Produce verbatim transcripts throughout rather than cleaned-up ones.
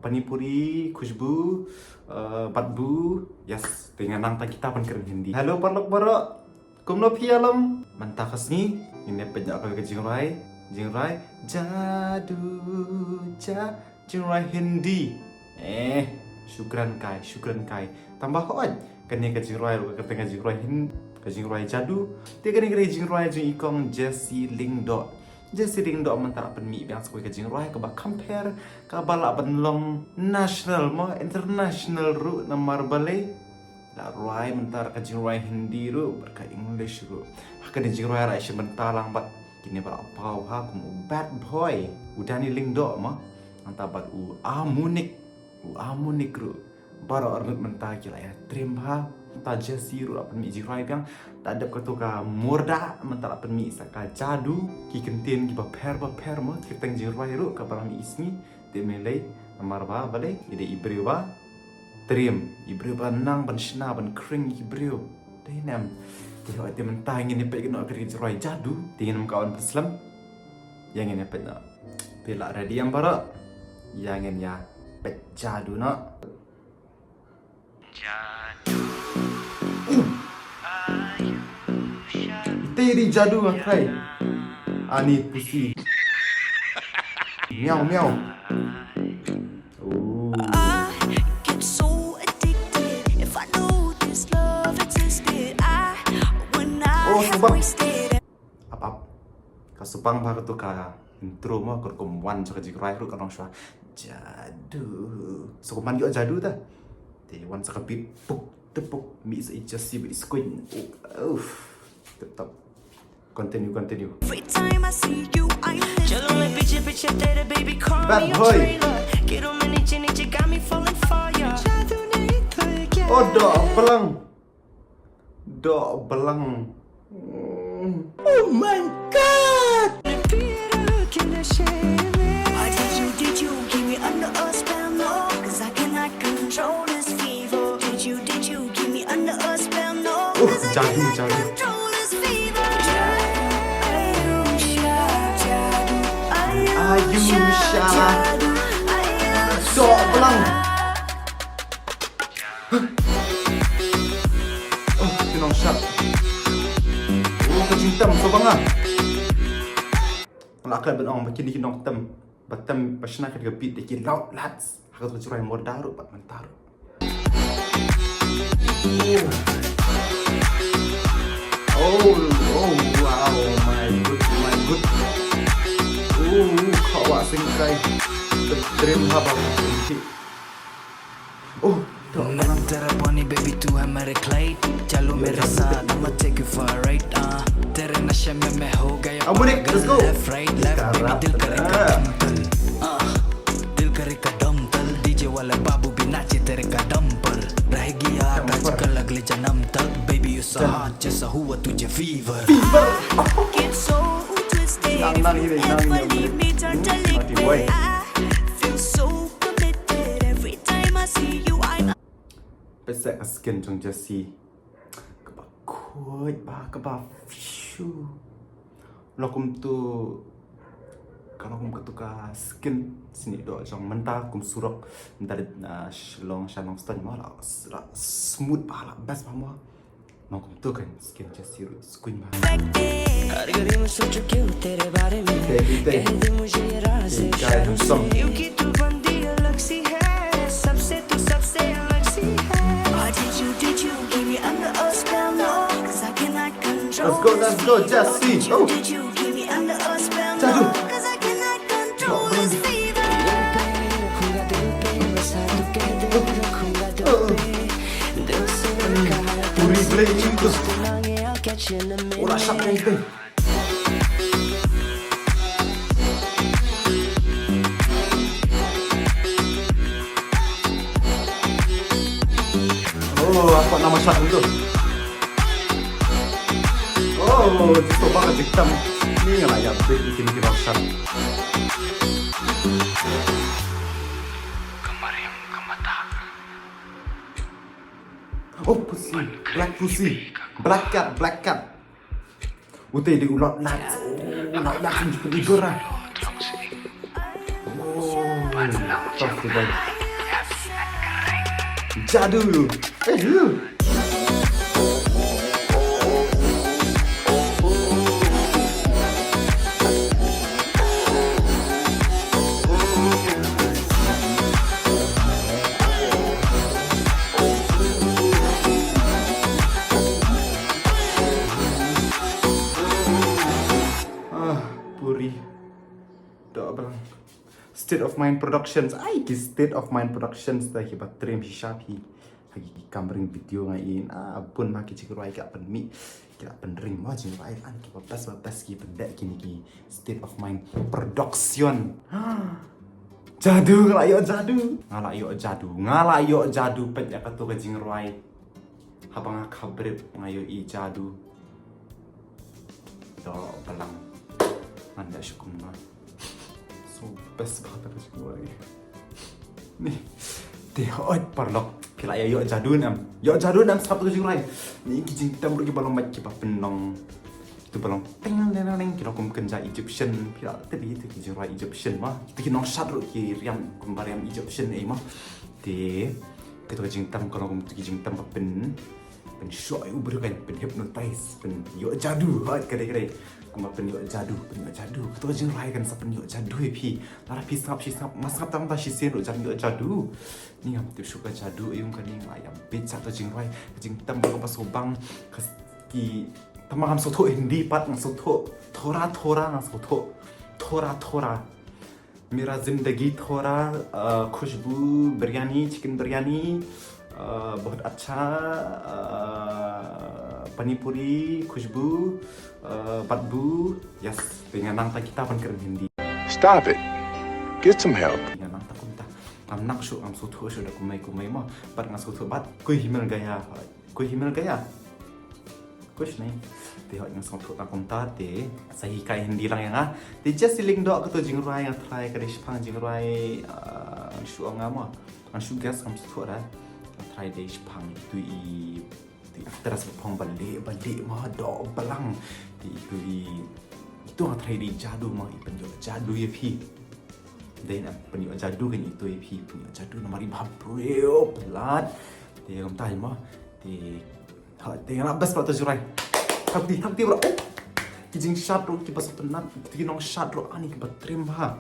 Pani puri, khushbu, uh, badbu. Yes, te nga nang ta kita ban kren Hindi. Hello paralok baroh. Kumno phi ïalam? Mynta ka sngi ngin ïa peit noh ka jingrwai, jingrwai jadu, ja, jingrwai Hindi. Eh, shukran kai, shukran kai. Tangba hooid, kane ka jingrwai ruh ka kyrteng ka jingrwai Hin, ka jingrwai jadu. Te kane ka jingrwai jong i kong Jesse Lyngdoh. Jesse Lyngdoh mynta la pynmih biang sa kawei ka jingrwai kaba kham pher, kaba lah ban long national mo, international ruh namar balei. La rwai mynta ka jingrwai Hindi ruh bad ka English ruh. Ha kane jingrwai la shim bynta lang bad kine ba la paw ha kum u Bad Boy, u Danny Lyngdoh mo, mynta bad u Amunik, u Amunik ruh. Baroh arngut mynta ki la ïa trim ha. Mynta Jesse ruh la pynmih jingrwai biang. Ta dep kato ka Murda mynta la pynmih sa ka Jadu. Ki kyntien kiba pher ba pher mo, ki kyrteng jingrwai ruh kaba la mih i sngi. Te mynlei namar ba balei, i dei i briew ba trim, i briew ba nang ban shna ban khring ïa ki briew. Te nem. Te hooid te mynta ngin ïa peit noh ka jingrwai Jadu. Te ngin ym kwah ban pynslem. Ïa ngin ïa peit noh. Phi la ready em baroh? Ïa ngin ïa peit Jadu noh. Teri jadu akhai. Ani pusi. Miau miau. Oh. I get so addicted. If I knew this love existed, I would not Oh, have subang. Wasted. Ap ap. Ka subang ba ka tu ka intro mo, ka rukom wan sa ka jingrwai ruh ka long shwa. Jadu. So ka man ïoh jadu ta. Te wan sa ka beat puk tepuk mi sa i Jesse ba i skuin. Uff. Tip top. Continue, continue. Every time I see you, I live Chalo main piche piche tere baby, call Bad me a boy. Trailer. Kiro main niche niche got me falling for ya. Jadu nahi to ye kya Oh, doh balang. Doh balang. Mm. Oh my God! Did you, did you give me under a spell? No, 'cause I cannot control this fever. Did you, did you give me under a spell? No, Uh, 'cause I jadu, cannot jadu. Control this fever. Ayusha, jadu. Ayusha. Doh balang. Oh, ki nongshad. Oh, ka jingtem, so banga. Nga la klet ban ong ba kine ki nongtem ba tem ba shna ka beat da ki loud lads. Ha ka jingrwai Murda ruh bad mynta ruh. Oh, oh, wow, my good, my good. Oh, khawa sing kai. The dream haba. Oh, Nang tera pani baby tu hai mere client. Chalo mere saath, I'ma take you for a ride. Ah, tere nashe mein main ho gaya Amunik, let's go. Left right, left, baby dil kare kadam tal. Ah, dil kare kadam tal. D J wale babu bhi naache tere kadam par. Rahegi yaad aajkal agle janam tak. Baby you so hot, jaisa hua tujhe fever. Fever. Get so twisted. Nang, nang, if you nang, ever leave me, turn to liquid. I feel so committed. Every time I see you, I'm Peit sa ka skin jong Jesse. Kaba khuid ba kaba phew. Long kumto ka long kum kato ka skin snieh doh jong mynta kum surok mynta dei na Shillong sha Nongstoiñ mo la smooth ba la best ba mo. Long kumto ka skin Jesse ruh. Harbari mein sochu kyun tere baare mein. Keh de mujhe ye raaz sharon se. Kyunki tu bandi alag si hai, sabse tu sabse alag si hai. Did you, did you give me under a spell? No, 'cause I cannot control. Let's go, let's go, Jesse. Did you give me under a spell? No, 'cause I cannot control this fever. Puri play itu. Ora shot kaitu. Oh, apa nama shot itu? Oh, just coba ka jiktam. Ni nga la ïa bit bikin ki bangsan. Oh, pussy. Black pussy. Black cat, black cat. Utai di ulot nat. Ulot nat sini pun tidur ah. Oh, tough today. Jadu. Eh, uh. Ah, puri. Doh balang. State of Mind Productions. Ai, ki State of Mind Productions da kiba triem shisha phi. Ha ki kam ring video nga i, ah, bun ma ki jingrwai ki la pynmih, ki la pynring ma jingrwai, ah, kiba best ba best ki pyndep kine ki State of Mind Production. Jadu, nga la ïoh jadu. Nga la ïoh jadu. Nga la ïoh jadu peit ïa kato ka jingrwai. Haba nga khabrip nga ïohi jadu. Doh balang. Ngan da shukum nga. So best ba kata ka jingrwai. Ni. Te hooid paralok. Phi la ïa ïoh jadu ne em. Ïoh jadu ne em sngap ka jingrwai. Ni ki jingtem ruh kiba long bad kiba pynlong. Kiba long teng teng teng teng ki long kum kynja Egyptian. Phi la tip ïa ki jingrwai Egyptian ma. Ki nongshad ruh ki riam kumba riam Egyptian ei ma. Te kato ka jingtem ka long kum ki jingtem ba pyn pynshoh ïa u briew kan, pynhypnotize, pynïoh jadu. Hooid, ka dei ka dei. Kumba pynïoh jadu, pynïoh jadu. Kato ka jingrwai kan sa pynïoh jadu ïa phi. Lada phi sngap shi sngap, nga sngap tang ba shisien ruh jan ïoh jadu. Ni ngam tip shuh ka jadu aïu kane, nga ïa bit sha kato jingrwai. Ka jingtem ba kaba sngewbang. Ka s-, ki, tang ba ngam sngewthuh Hindi pat, nga sngewthuh thora thora, nga sngewthuh thora thora. मेरा जिंदगी थोड़ा, अ, खुशबू बिरयानी, चिकन बिरयानी, अ, बहुत अच्छा, अ, पानी पूरी, खुशबू, अ, बदबू. Yes, te nga nang ta kita ban kren Hindi. Stop it. Get some help. Nga nang ta kumta. Ngam nang shuh, ngam sngewthuh shuh da kumai kumai mo. Bad nga sngewthuh bad कोई ही मिल गया. कोई ही मिल गया. Kush ne. Te hooid nga sngewthuh tang kumta te sa hikai Hindi lang ïa nga. Te just i lyngdoh kato jingrwai nga try ka dei shaphang jingrwai, ah, ngan shu ong nga mo. Ngan shu guess, ngam sngewthuh da. Nga try dei shaphang itu i, itu i actress ba phong ba lieh ba lieh mo, doh balang. Te itu i, itu nga try dei jadu mo, i pynïoh jadu ïa phi. Dei na pynïoh jadu kan itu ïa phi, pynïoh jadu namar i bha briew palat. Te kumta mo. Te Ha, te nga la best ba to jingrwai. Thap kti, thap kti bro. Oh. Ki jingshad ruh kiba sngewtynnat, ki nongshad ruh ani kiba triem ha.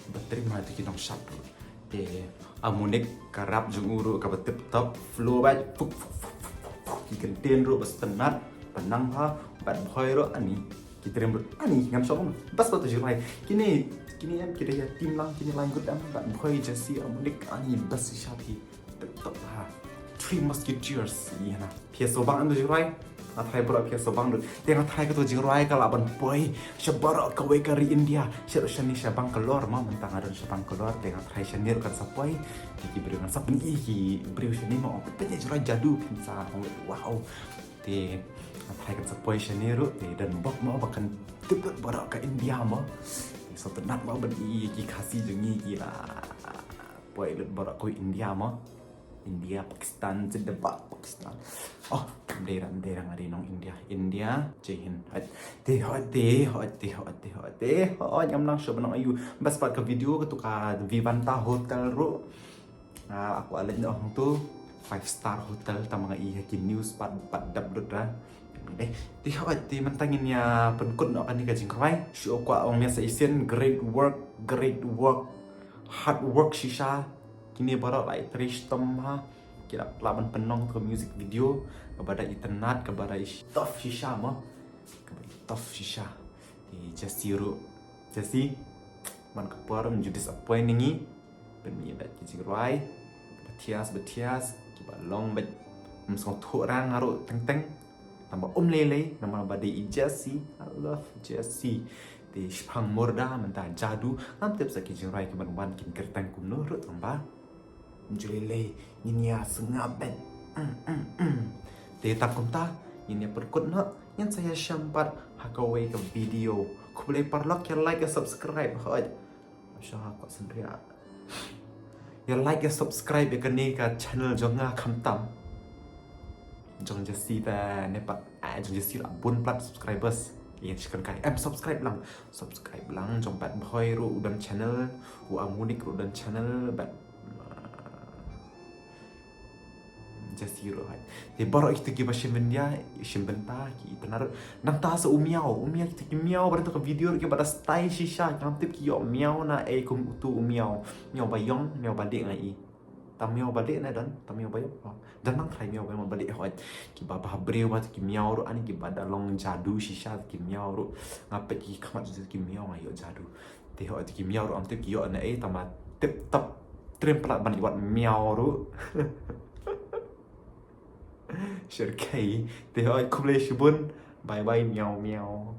Kiba triem ha te ki nongshad ruh. Te Amunik ka rap jong u ruh kaba tip top, flow ba. Puk, puk, puk. Ki kyntien ruh ba sngewtynnat, ba nang ha, Bad Boy ruh ani. Ki triem ruh ani, ngam shong. Best ba to jingrwai. Kine, kine em, ki dei ïa team lang, kine lang good em, Bad Boy, Jesse, Amunik, ani best shisha phi. Tip top ha. Three Musketeers. Ïa na. Phi ïa sngewbang em to jingrwai. Nga tharai baroh phi ïa sngewbang lut. Te nga tharai kato jingrwai ka lah ban poi sha baroh kawei ka ri India. Shaduh shane sha Bangalore ma, mynta nga don sha Bangalore. Te nga tharai shane ruh kan sa poi. Te ki briew kan sa pyni ki briew shane ma, ong peit ïa jingrwai jadu, phin sa ong wow. Te nga tharai kan sa poi shane ruh. Te don bok ma ba kan tip lut baroh ka India ma. Sngewtynnat ma ban i ki Khasi jong ngi ki la poi lut baroh kawei India ma. India, Pakistan, Zindabad, Pakistan. Oh, ym dei ra, ym dei ra, nga dei nong India. India, Jai Hind. Hooid, te hooid, te hooid, te hooid, te hooid, te hooid, ngam nang shuh ban ong aiu. Best part ka video, kato ka Vivanta Hotel ruh. Ah, aku alej noh hangto. Five star hotel, tang ma nga i ha ki news pat, pat dap lut ra. Eh, te hooid, te mynta ngin ïa pynkut noh kane ka jingrwai. Shu kwah ong ïa sa shisien, great work, great work. Hard work shisha. Kine baroh la i trei shitom ha. Ki la, la ban pynlong ka music video. Kaba da itynnat, kaba da i tough shisha mo. Kaba i tough shisha. Te Jesse ruh. Jesse. Man ka por ym ju disappoint ïa ngi. Pynmih bad ki jingrwai. Ba thias, ba thias. Kiba long bad. Ym sngewthuh ra nga ruh teng teng. Tang ba um lei lei, namar ba dei i Jesse, I love Jesse. Te shaphang Murda, mynta Jadu, ngam tip sa ki jingrwai ki ban wan kin kyrteng kumno ruh tang ba. Ym ju lei lei, ngin ïa sngap bad. Mm, mm, mm. Te tang kumta, ngin ïa pynkut noh, ngin sa ïashem pat ha kawei ka video. Khublei paralok, ïa like, ïa subscribe, hooid. Sha ha kwah sendiri ah. Ïa like, ïa subscribe ïa kane ka channel jong nga khamtam. Jong Jesse ta ne pat, ah, jong Jesse la bun palat subscribers. Ïa shikon kai em subscribe lang. Subscribe lang jong Bad Boy ruh u don channel, u Amunik ruh u don channel, bad, ah, Jasi ruh hoi. Te baroh kito kiba shim bynta, shim bynta ki tana ruh. Nangta sa u miaw, u miaw, kito ki miaw ba nangta ka video ruh kiba da style shisha, ngam tip ki ïoh miaw na ei kum utu u miaw. Miaw ba ïong, miaw ba lieh nga i. Tam miaw ba lieh na don, tam miaw ba ïong. Oh, don nang trai miaw ba ïong ba lieh hoi. Kiba ba briew ba ki miaw ruh ani kiba da long jadu shisha ki miaw ruh. Nga peit ki khmat ki miaw nga ïoh jadu. Te hoi ki miaw ruh ngam tip ki ïoh na ei tama tip tap trim palat ban ïoh miaw ruh. Syrkei. Te hoi khublei shibun. Bye bye miaw miaw.